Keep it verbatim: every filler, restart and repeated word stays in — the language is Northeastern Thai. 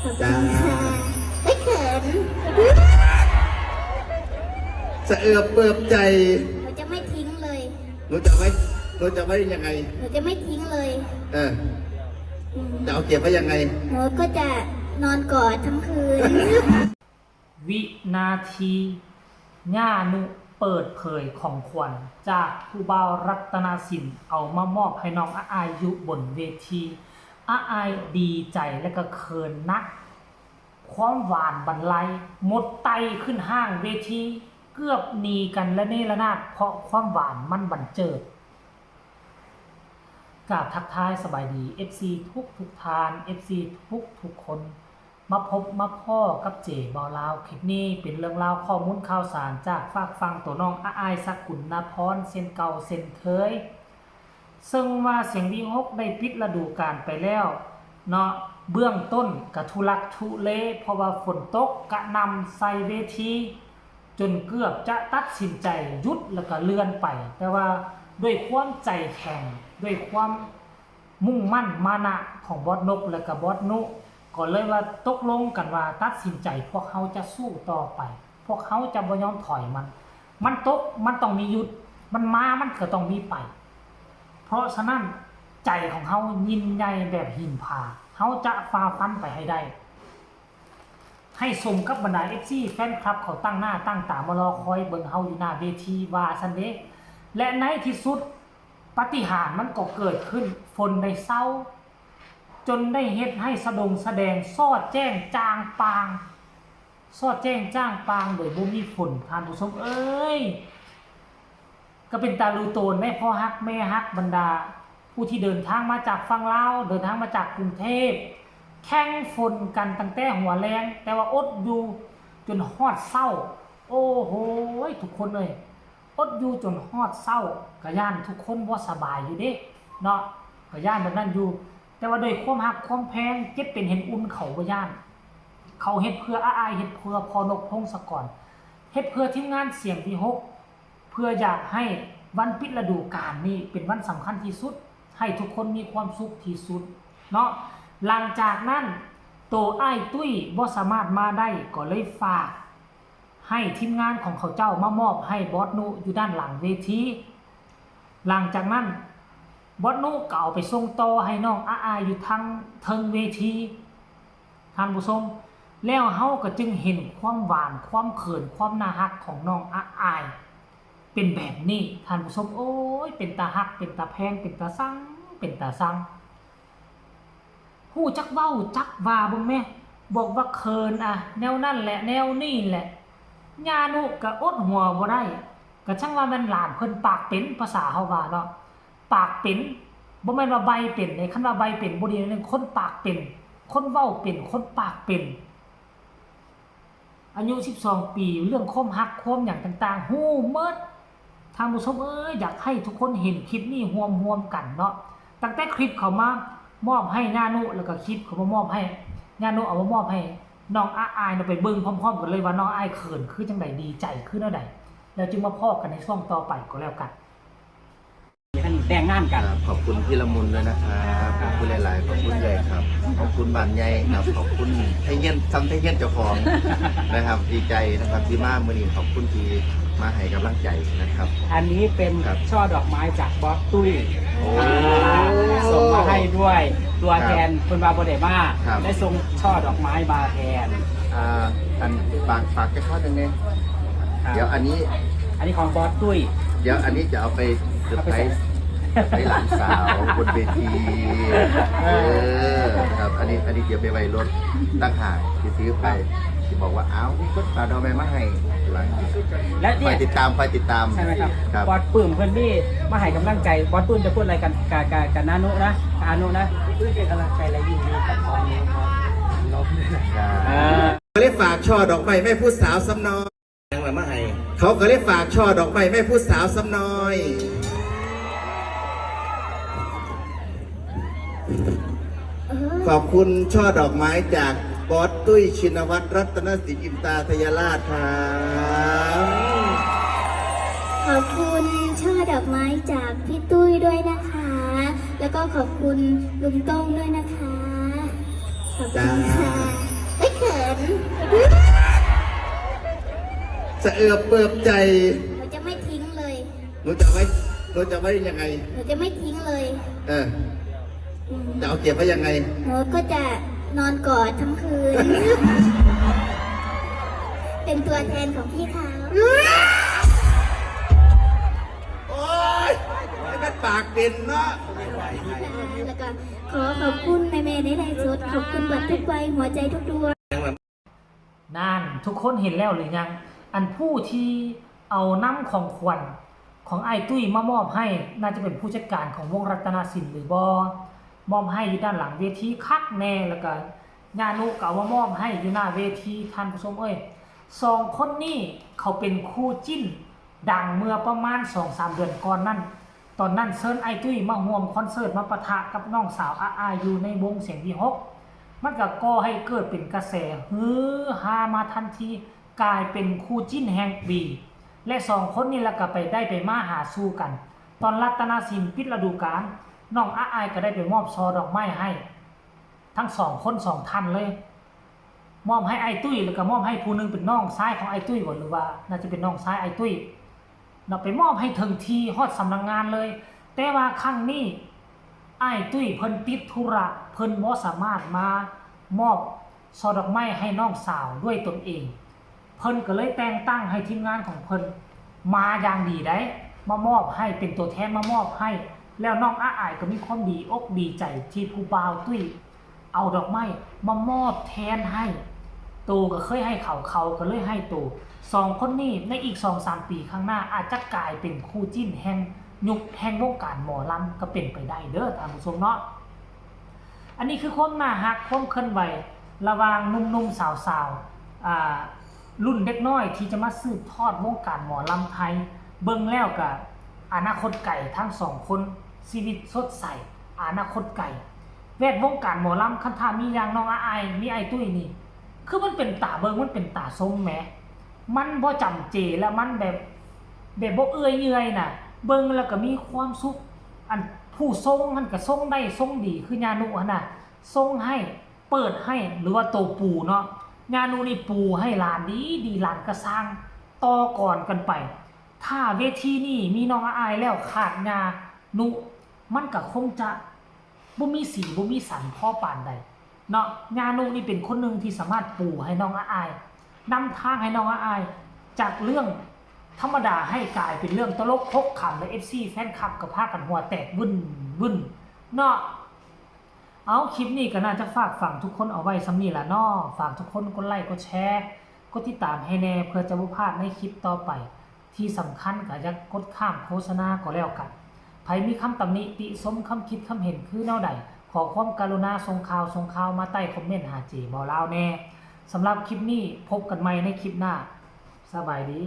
ขอบคุณค่ะ ไม่เขิน สะเอือบเปิบใจ หนูจะไม่ทิ้งเลย หนูจะไว้ หนูจะไว้ยังไง หนูจะไม่ทิ้งเลย เออ อืม จะเอาเก็บไว้ยังไง หนูก็จะนอนกอดทั้งคืน วินาทีย่านุเปิดเผยของขวัญจากผู้บ่าวรัตนสินเอามามอบให้น้องอาอายอยู่บนเวที อาอายดีใจและก็เขินนัก ความหวานบันไลหมดไตขึ้นห้างเวที เกือบหนีกันและเนระนาดเพราะความหวานมันบันเจิด กราบทักทายสบายดี เอฟซี ทุกทุกท่าน เอฟซี ทุกทุกคน มาพบมาพ้อกับเจบ่าวลาว คลิปนี้เป็นเรื่องราวข้อมูลข่าวสารจากฝากฝั่งตัวน้องอาอายสกุลนพรเช่นเก่าเช่นเคย ซึ่งว่าเสียงวีหกได้ปิดฤดูกาลไปแล้วเนาะ เบื้องต้นกะทุลักทุเลเพราะว่าฝนตกกระหน่ำใส่เวที จนเกือบจะตัดสินใจหยุดแล้วก็เลื่อนไป แต่ว่าด้วยความใจแข็ง ด้วยความมุ่งมั่นมานะของบอสนกและก็บอสนุ ก็เลยว่าตกลงกันว่าตัดสินใจพวกเขาจะสู้ต่อไป พวกเขาจะบ่ยอมถอยมัน มันตกมันต้องมีหยุด มันมามันก็ต้องมีไป เพราะฉะนั้นใจของเขายิ่งใหญ่แบบหินผา เขาจะฝ่าฟันไปให้ได้ ให้สมกับบรรดา เอฟซี แฟนคลับเขาตั้งหน้าตั้งตามารอคอยเบิ่งเฮาอยู่หน้าเวทีว่าซั่นเด้ และในที่สุดปาฏิหาริย์มันก็เกิดขึ้น ฝนได้เซา จนได้เฮ็ดให้สะดงสะแดงซอดแจ้งจ่างป่าง ซอดแจ้งจ่างป่างโดยบ่มีฝน ท่านผู้ชมเอ้ย ก็เป็นตาลูโตนแม่พ่อฮักแม่ฮักบรรดา ผู้ที่เดินทางมาจากฝั่งลาว เดินทางมาจากกรุงเทพ แข่งฝนกันตั้งแต่หัวแลง แต่ว่าอดอยู่จนฮอดเช้า โอ้โห ทุกคนเอ้ย อดอยู่จนฮอดเช้า ก็ย่านทุกคนบ่สบายอยู่เด้เนาะ ก็ย่านแบบนั้นอยู่ แต่ว่าด้วยความฮักความแพง เจ็บเป็นเห็นอุ่นเขาบ่ย่าน เขาเฮ็ดเพื่ออาอาย เฮ็ดเพื่อพ่อนกพงศกร เฮ็ดเพื่อทีมงานเสียงวีหก เพื่ออยากให้วันปิดฤดูกาลนี้เป็นวันสำคัญที่สุด ให้ทุกคนมีความสุขที่สุดเนาะ หลังจากนั้นโตอ้ายตุ้ยบ่สามารถมาได้ ก็เลยฝากให้ทีมงานของเขาเจ้ามามอบให้บอสนุอยู่ด้านหลังเวที หลังจากนั้นบอสนุก็เอาไปส่งต่อให้น้องอาอายอยู่ทางเทิงเวที ท่านผู้ชม แล้วเฮาก็จึงเห็นความหวาน ความเขิน ความน่าฮักของน้องอาอาย เป็นแบบนี้ ท่านผู้ชม โอ้ย เป็นตาฮัก เป็นตาแพง เป็นตาซัง เป็นตาซัง ฮู้จักเว้าจักว่าเบิ่งแม่ บอกว่าเขินอะ แนวนั่นแหละ แนวนี่แหละ ย่านุก็อดหัวบ่ได้ ก็ช่างว่าแม่นหลานเพิ่นปากเป็น ภาษาเฮาว่าเนาะ ปากเป็น บ่แม่นว่าใบ้เป็นเด้ คันว่าใบ้เป็นบ่ดี นั่นคนปากเป็น คนเว้าเป็น คนปากเป็น อายุสิบสองปี เรื่องความฮักความหยังต่างๆ ฮู้หมด ท่านผู้ชมเอ้ย อยากให้ทุกคนเห็นคลิปนี้ร่วมๆ กันเนาะ ตั้งแต่คลิปเขามามอบให้ย่านุ แล้วก็คลิปเขามามอบให้ย่านุ เอามามอบให้น้องอาอายเนาะ ไปเบิ่งพร้อมๆ กันเลยว่าน้องอาอายเขินคือจังใด ดีใจคือแนวใด แล้วจึงมาพ้อกันในช่วงต่อไปก็แล้วกัน ท่านแต่งงานกัน ครับขอบคุณพี่ละมุนด้วยนะครับ ขอบคุณหลายๆ ขอบคุณใหญ่ครับ ขอบคุณบ้านใหญ่ครับ ขอบคุณไทเย็นซ้ำไทเย็นเจ้าของนะครับ ดีใจนะครับที่มามื้อนี้ ขอบคุณที่มาให้กำลังใจนะครับ อันนี้เป็น ครับ ช่อดอกไม้จากบอสตุ้ย โอ้ ส่งมาให้ด้วย ตัวแทนคุณบาโบเดมา ครับ ได้ส่งช่อดอกไม้มาแทน อ่าอันฝากฝากจะเข้าหนึ่งเนี่ย ครับ เดี๋ยวอันนี้ อันนี้ของบอสตุ้ย เดี๋ยวอันนี้จะเอาไปเซอร์ไพรส์ เอาไปใส่ ให้หลานสาวบนเวทีเออครับอันนี้อันนี้เดี๋ยวไปไว้รถตั้งหากที่ซื้อไปที่บอกว่าอ้าวมีคนฝากดอกไม้มาให้หลัง และเนี่ย คอยติดตามคอยติดตาม ใช่ไหมครับ ครับ บอสปื้มเพื่อนพี่มาให้กำลังใจ บอสปื้มจะพูดอะไรกันกับกับกับนานุนะกับอานุนะ เพื่อเป็นกำลังใจและยินดีกับตอนนี้ครับรอบนี้ ครับ เออ ก็เลยฝากช่อดอกไม้แม่ผู้สาวซ้ำน้อยยังละมาให้ เขาก็เลยฝากช่อดอกไม้แม่ผู้สาวซ้ำน้อย ขอบคุณช่อดอกไม้จากบอสตุ้ยชินวัตรรัตนสิทธิ์อินตาทยราชครับ ขอบคุณช่อดอกไม้จากพี่ตุ้ยด้วยนะคะ แล้วก็ขอบคุณลุงโต้งด้วยนะคะ ขอบคุณค่ะ สะเอือบเปิบใจ หนูจะไม่ทิ้งเลย หนูจะไว้หนูจะไว้ยังไง หนูจะไม่ทิ้งเลย เออ อืม จะเอาเก็บไว้ยังไง หนูก็จะนอนกอดทั้งคืน เป็นตัวแทนของพี่เขา โอ้ยให้มันปากเป็นเนาะ แล้วก็ขอขอบคุณแม่ๆในไลฟ์สด ขอบคุณบัตรทุกใบหัวใจทุกดวง นั่นทุกคนเห็นแล้วหรือยัง อันผู้ที่เอาน้ำของขวัญของอ้ายตุ้ยมามอบให้ น่าจะเป็นผู้จัดการของวงรัตนสินหรือบอ มอบให้อยู่ด้านหลังเวทีคักแน่ แล้วก็ญานุก็เอามามอบให้อยู่หน้าเวที ท่านผู้ชมเอ้ย สองคนนี้เขาเป็นคู่จิ้นดังเมื่อประมาณสองสามเดือนก่อนนั่น ตอนนั้นเชิญอ้ายตุ้ยมาร่วมคอนเสิร์ตมาปะทะกับน้องสาวอ้ายอยู่ในวงเสียงวีหก มันก็ก่อให้เกิดเป็นกระแสฮือฮามาทันที กลายเป็นคู่จิ้นแห่งปี และสองคนนี้ละก็ไปได้ไปมาหาสู่กัน ตอนรัตนสินปิดฤดูกาล น้องอ้ายก็ได้ไปมอบซอดอกไม้ให้ ทั้งสองคนสองท่านเลย มอบให้อ้ายตุ้ยแล้วก็มอบให้ผู้หนึ่งเป็นน้องชายของอ้ายตุ้ยบ่ หรือว่าน่าจะเป็นน้องชายอ้ายตุ้ยเนาะ ไปมอบให้ถึงที่ฮอดสำนักงานเลย แต่ว่าครั้งนี้อ้ายตุ้ยเพิ่นติดธุระ เพิ่นบ่สามารถมามอบซอดอกไม้ให้น้องสาวด้วยตนเอง เพิ่นก็เลยแต่งตั้งให้ทีมงานของเพิ่นมาอย่างดีได้ มามอบให้เป็นตัวแทนมามอบให้ แล้วน้องอ้ายก็มีความดีอกดีใจที่ผู้บ่าวตุ้ยเอาดอกไม้มามอบแทนให้ โตก็เคยให้เขา เขาก็เลยให้โต สองคนนี้ในอีกสองสามปีข้างหน้าอาจจะกลายเป็นคู่จิ้นแห่งยุคแห่งวงการหมอลำก็เป็นไปได้เด้อท่านผู้ชมเนาะ อันนี้คือความน่าฮักความเคลื่อนไหวระหว่างหนุ่มๆสาวๆอ่ารุ่นเด็กน้อยที่จะมาสืบทอดวงการหมอลำไทย เบิ่งแล้วก็อนาคตไกลทั้งสองคน ชีวิตสดใส อนาคตไกล แวดวงการหมอลำคันถ้ามีอย่างน้องอ้ายมีอ้ายตุ้ยนี่ คือมันเป็นตาเบิ่งมันเป็นตาชมแหม มันบ่จำเจและมันแบบ แบบบ่เอื่อยเอื่อยน่ะ เบิ่งแล้วก็มีความสุข อันผู้ทรงหั้นก็ทรงได้ทรงดีคือญานุหั้นน่ะ ทรงให้เปิดให้หรือว่าโตปูเนาะ ญานุนี่ปูให้หลานดีดี หลานก็สร้างต่อกรกันไป ถ้าเวทีนี่มีน้องอ้ายแล้วขาดญานุ มันก็คงจะบ่มีสีบ่มีสันพอปานใดเนาะ ญานุนี่เป็นคนหนึ่งที่สามารถปูให้น้องอ้ายนำทางให้น้องอ้ายจากเรื่องธรรมดาให้กลายเป็นเรื่องตลกขบขัน และ เอฟซี แฟนคลับก็พากันหัวแตกวึ่นวึ่นเนาะ เอาคลิปนี้ก็น่าจะฝากฝังทุกคนเอาไว้ส่ำนี้ล่ะเนาะ ฝากทุกคนกดไลค์กดแชร์ กดติดตามให้แน่เพื่อจะบ่พลาดในคลิปต่อไป ที่สำคัญก็อย่ากดข้ามโฆษณาก็แล้วกัน ไผมีคำตำหนิติชมคำคิดคำเห็นคือแนวใด ขอความกรุณาส่งข่าวส่งข่าวมาใต้คอมเมนต์หาเจบ่าวลาวแน่ สำหรับคลิปนี้พบกันใหม่ในคลิปหน้า สบายดี